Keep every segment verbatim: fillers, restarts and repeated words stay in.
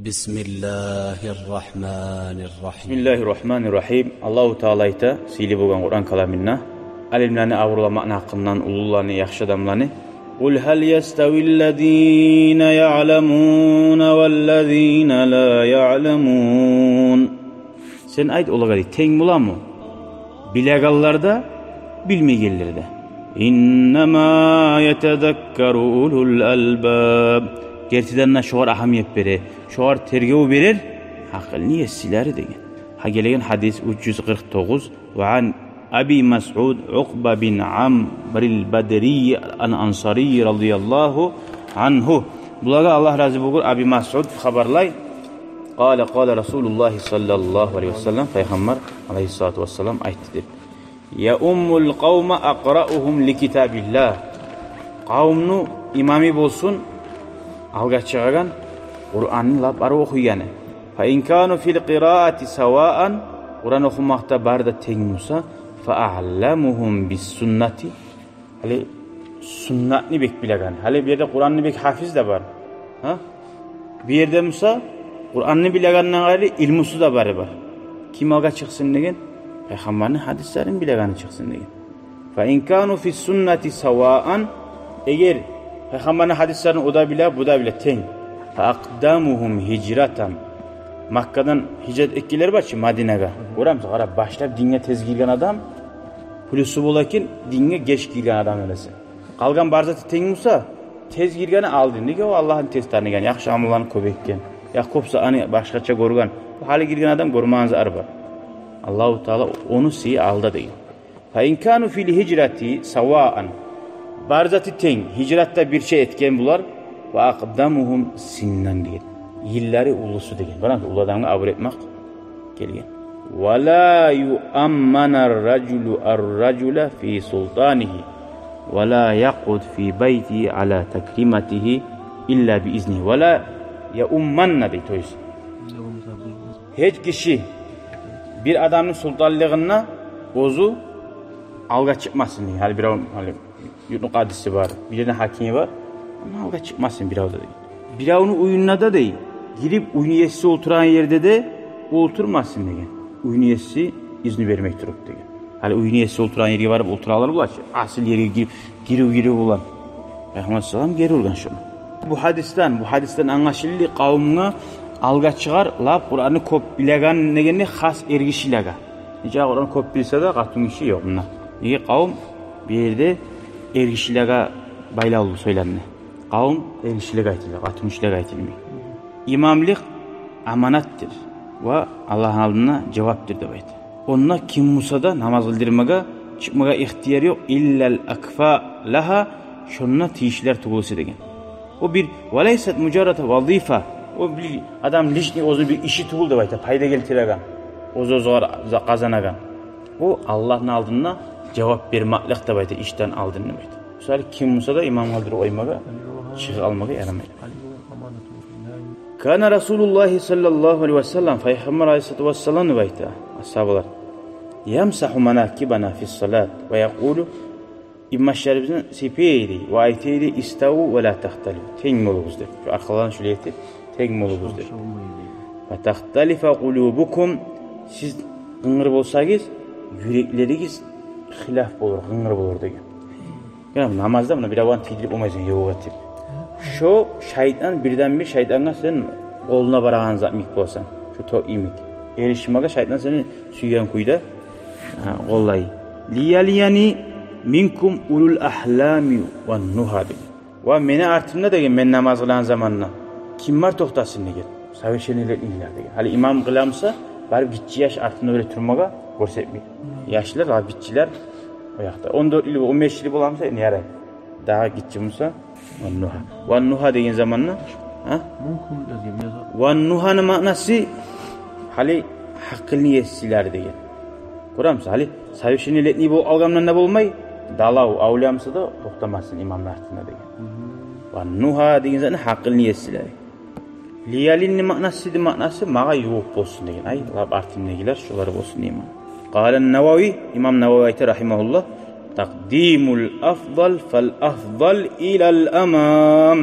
بسم الله الرحمن الرحيم. Бисмиллагьи ррагьмани ррагьим. Аллагьу Таала айта, сыйлы болгъан Къуран каламында, алимлени абурламакъны гьакъындан, уллуланы, яхшы адамланы: قل هل يستوي الذين يعلمون والذين لا يعلمون. Сен айт олагъа, дей, тенг боламы билегенлер де, билмейгенлер де? إنما يتذكر أولو الألباب. Гертиден де, шогъар агьамият бере, шогъар тергев берер гьакъылны есилери деген. Гьа, гелеген гьадис уьч юз къыркъ тогъуз. وعن أبي مسعود عقبة بن عمرو البدري الأنصاري رضي الله عنه. Булагъа Аллагь рази болгъур, Аби Масъуд хабарлай: قال قال رسول الله صلى الله عليه وسلم. Пайхаммар алайгьиссалату вассалам айтды деп: يؤم القوم أقرأهم لكتاب الله. Къавумну имамы болсун алгъа чыгъагъан, Къуранны лап арив охуйгъаны. فإن كانوا في القراءة سواء. Къуран охумакъда бары да тенг буса, فأعلمهم بالسنة. Гьали суннатны бек билеген. Гьали бу ерде Къуранны бек гьафиз де бар. Гьа? Бу ерде буса Къуранны билегенден къайры илмусу да бары бар. Ким алгъа чыкъсын деген? Пайхаммарны гьадислерин билегени чыкъсын деген. فإن كانوا في السنة سواء. Эгер пайхаммарны гьадислерин о да биле, бу да биле, тенг. فأقدمهم هجرة. Маккадан гьижрат этгенлер бар чы Мадинагъа. Гёремисиз, къара, башлап динге тез гирген адам плюсу бола экен, динге геч гирген адам эмесе. Къалгъан бар заты тенг буса, тез гиргени алдын. Неге? О Аллагьны тез таныгъан, яхшы амалланы кёп этген, я кёп затны башгъача гёрген. Бу гьали гирген адам гёрмеген затлар бар. Аллагьу Таала ону сыйы алда деген. فإن كانوا في الهجرة سواء. Бар заты тенг, гьижратда бирче этген булар. وأقدمهم سنا деген. Йыллары уллусу деген. Баран уллу адамгъа абур этмек гелген. ولا يؤمن الرجل الرجل في سلطانه ولا يقعد في بيته على تكريمته إلا بإذنه. ولا يؤمن дей, то есть гьеч гиши бир адамны султанлыгъында оьзю алгъа чыкъмасын дей. Гьали бирев, гьали юртну къадиси бар, бир ерни гьакими бар, амма алгъа чыкъмасын бирев де дей. Биревню уьюнде де дей, гирип уьйню еси олтурагъан ерде де олтурмасын деген, уьйню еси изну бермей туруп деген. Гьали уьйню еси олтурагъан ерге барып олтуралар булар чы, асыл ерге гирип, гирив-гирив булан. Пайхаммар саллаллагьу алайгьи ва саллам гери ургъан шону. Бу гьадисден, бу гьадисден англашылды, къавумгъа алгъа чыгъар лап Къуранны кёп билеген дегенде хас эргишилеге. Нече Къуран кёп билсе де, къатынгиши ёкъ мунда. Неге? Къавум бу ерде эргишилеге байлавлу сёйленди. Къавум эргишилеге айтылды, къатынгишилеге айтылмай. Имамлыкъ аманатдыр ва Аллагьны алдында жавапдыр деп айта. Онда ким буса да намаз къылдырмагъа чыкъмагъа ихтияр ёкъ, إلا الأكفاء لها, шонда тийишлер тюгюл эсе деген. О бир, وليست مجرد وظيفة, о бир адам личный оьзюню бир иши тюгюл деп айта, пайда гелтиреген, оьз-оьзюне къазанагъан. О Аллагьны алдында жавап бермеклик деп айта, ишден алдын деп айта. Мисалы, ким буса да имам къылдырып къоймагъа, чыгъып алмагъа ярамай. كان رسول الله صلى الله عليه وسلم, Пайхаммар алайгьиссалату вассалам деп айта, асгьабалар, يمسح مناكبنا في الصلاة ويقول, инбашларыбызны сыйпай дей ва айта дей: استووا ولا تختلفوا, тенг болугъуз деп. Шу аркъаларын шулай этип, тенг болугъуз деп. وتختلف قلوبكم, сиз къынгыр болсагъыз, юреклеригиз хилаф болур, къынгыр болур деген. Гьали намазда муна бир аван тийдирип болмайсан, ёкъ этип. Шо шайтан, бирден-бир шайтангъа сен къолуна барагъан зат йимик боласан, шо топ йимик. Эришмеге шайтан сени сюйген кюйде, гьа, къоллай. ليليني منكم أولو الأحلام والنهى деген. Ва мени артымда деген, мен намаз къылагъан заманда ким бар токътасын деген, совершеннолетнийлер деген. Гьали имам къыла буса, барып гиччи яш артында оьле турмагъа гёрсетмей. Яшлар, гьа, гиччилер о якъда. Он дёрт йыл, он беш йыл бола буса, энни ярай. Дагъы гиччи буса, والنهى. والنهى деген заманда, гьа? والنهى-ны маънасы гьали гьакъылны есилери деген. Гёремисиз, гьали совершеннолетний болуп къалгъан булан да болмай, далав, авлия буса да токътамасын имамны артында деген. والنهى деген затны гьакъылны есилери. ليليني-ни маънасы, маънасы магъа ювукъ болсун деген. Ай, лап артымдагъылар шолар болсун деймен. قال النووي, имам Нававий айта, رحمه الله: تقديم الأفضل فالأفضل إلى الأمام.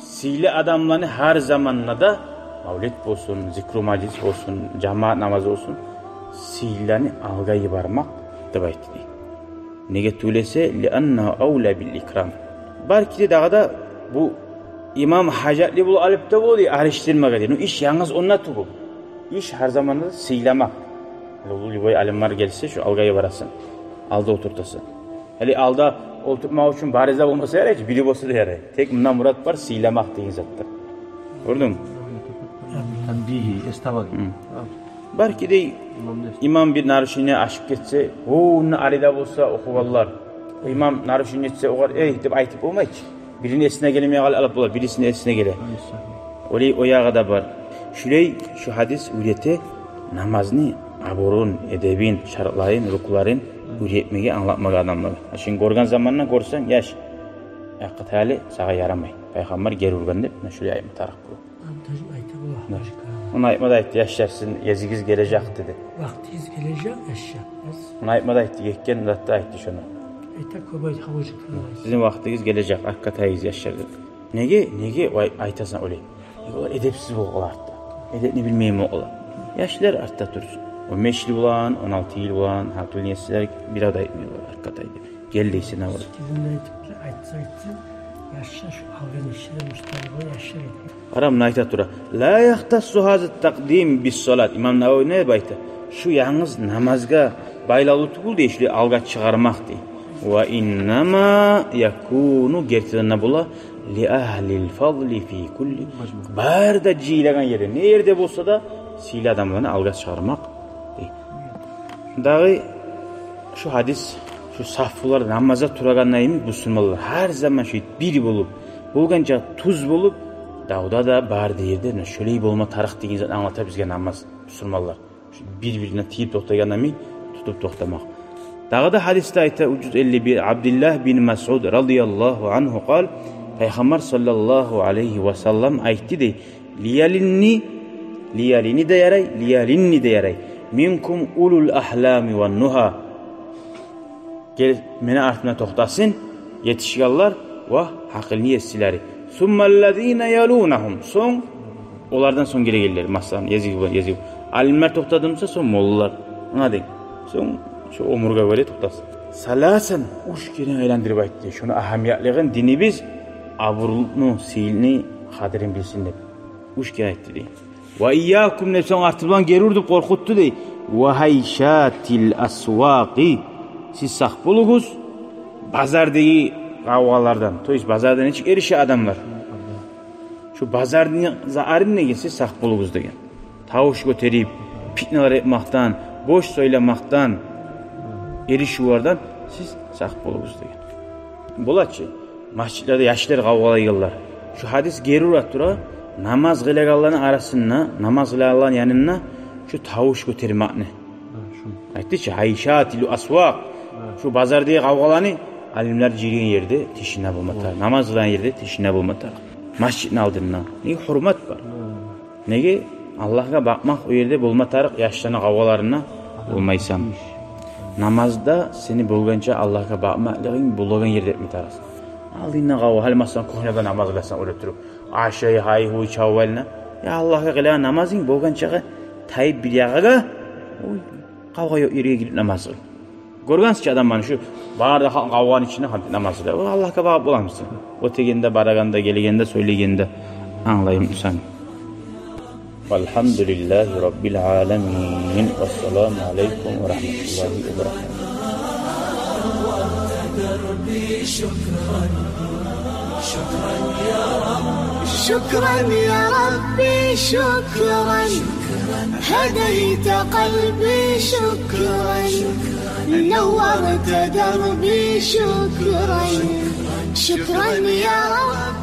Сыйлы адамланы гьар заманда да Мавлет болсун, зикру мажлис болсун, жамаат намаз болсун, сыйлыланы алгъа йибермек деп айтды дей. Неге тюгюл эсе, لأنه أولى بالإكرام. Балики де дагъы да бу имам гьажатлы болуп алып да бола дей, алышдырмагъа дей. Ну, иш янгыз онда тюгюл. Иш гьар заманда да сыйламакъ. Любой алимлер гелсе, шо алгъа йибересен, алда олтуртасан. Гьали алда олтуртмакъ учун бариза болмаса ярай чы, бири болса да ярай. Тек мунда мурат бар сыйламакъ деген затда. Гёрдюнгмю? Танбигьи, эс таба. Гьм. Балики дей, имам бир нарушение ашып гетсе, о, мунда ари де болса охугъанлар. О имам нарушение этсе, огъар «Эй» деп айтып болмай чы. Бирини эсине гелмей къалып бола, бирисини эсине геле. Олай, о ягъы да бар. Шулай шу гьадис уьйрете намазны абурун, эдебин, шартларын, рукнуларын уьйретмеге, англатмагъа адамлагъа. Шуну гёрген заманда гёрсенг, яш, якъгъа тайгъан, сагъа ярамай. Пайхаммар гери ургъан деп, муна шулай айтма тарыкъ бола. Абтажим айта бола, башгъа. Муну айтма да айтды, яшлар, сизин гезигиз гележек деди. Вакътигиз гележек, яшлар. Муну айтма да айтды, гетген затда айтды шону. Айта, кёп айта, гьавужик. Сизин вакътигиз гележек, артгъа тайыгъыз, яшлар, деди. Неге, неге ай-, айтасан олай? Неге, олар эдепсиз болуп къалар артда. Эдепни билмейген болуп къалар. Яшлар артда турсун. Он беш йыл болгъан, он алты йыл болгъан, гьатун яшлар бир де айтмай олар, артгъа тай деп. Гел дейсен, авал. Кимге айтып да, айтса айтсын, яшлар шу алгъан ишлеге мустагьакъ, яшлар этмей. Къара, муна айта тура. لا يختص هذا التقديم بالصلاة. Имам Нававий не деп айта? Шу янгыз намазгъа байлавлу тюгюл дей, шулай алгъа чыгъармакъ дей. وإنما يكون, гертиден де бола, لأهل الفضل في كل مجموعة. Бары да жыйылагъан ерде, не ерде болса да, сыйлы адамланы алгъа чыгъармакъ дей. Дагъы шу гьадис, шу сафлар, намазгъа турагъанда йимик, бусурманлар гьар заман шо бир болуп, болгъанча тюз болуп, давда да, бары да ерде, муна шолай болма тарыкъ деген затны англата бизге намаз, бусурманлар. Шу бир-бирине тийип токътагъанда йимик, тутуп токътамакъ. Дагъы да гьадисде айта, уьч юз элли бир, Абдуллагь бин Масъуд радияллагьу ангьу къал, Пайхаммар саллаллагьу алайгьи ва саллам айтды дей, ليلن, ليلن де ярай, ليلن де ярай, منكم أولو الأحلام والنهى. Гел, мени артымда токътасын етишгенлер ва гьакъылны есилери. ثم الذين يلونهم, сонг олардан сонг гелегенлер, масала, гезик булан гезик. Алимлер токътады буса, сонг моллалар. Англадынг? Сонг шо оьмюрге гёре токътасын. ثلاثا, уьч керен айландырып айтды. Шону агьамиятлыгъын, динибиз абуруну, сыйлыны къадирин билсин деп. Уьч керен айтды дей. وإياكم деп, сонг арты булан гери ур деп къоркъутду дей. وهيشات الأسواق. Сиз сакъ болугъуз базардагъы къавгъалардан. То есть базарда нечик эрише адамлар. Шо базардагъы заарын неге сиз сакъ болугъуз деген. Тавуш гётерип, питналар этмакъдан, бош сёйлемакъдан, эришивлерден сиз сакъ болугъуз деген. Бола чы, межитлерде яшлар къавгъалайгъанлар. Шу гьадис гери ура тура, намаз къылагъанланы арасында, намаз къылагъанланы янында шу тавуш гётермекни. Гьа, шу. Айтды чы, هيشات الأسواق. Гьа. Шу базардагъы къавгъаланы, алимлер жыйылгъан ерде тишина болма тарыкъ. Гьа. Намаз къылагъан ерде тишина болма тарыкъ. Межитни алдында. Неге, гьюрмат бар. Гьа. Неге? Аллагьгъа бакъмакъ о ерде болма тарыкъ, яшланы къавгъаларына болмайсан. Намазда сени болгъанча Аллагьгъа бакъмакълыгъынг болагъан ерде этме тарыкъсан. Алдынгда къавгъа, гьали масала кухняда намаз къыласан оьре туруп, ашай, гьай-гьуй, чавай айлана. Я Аллагьгъа къылагъан намазынг болгъанчагъа тайып бир ягъагъа, ой, къавгъа ёкъ ерге гирип намаз къыл. Гёргенсиз чи адамланы, шу бары да халкъ къавгъаны ичинде халкъ намаз къыла. О Аллагьгъа багъып боламысан? Оьтегенде, барагъанда, гелегенде, сёйлегенде англаймысан? والحمد لله رب العالمين. والسلام عليكم ورحمة الله وبركاته. شكرا يا ربي، شكرا. هديت قلبي، شكرا. نورت دربي، شكرا. شكرا يا رب.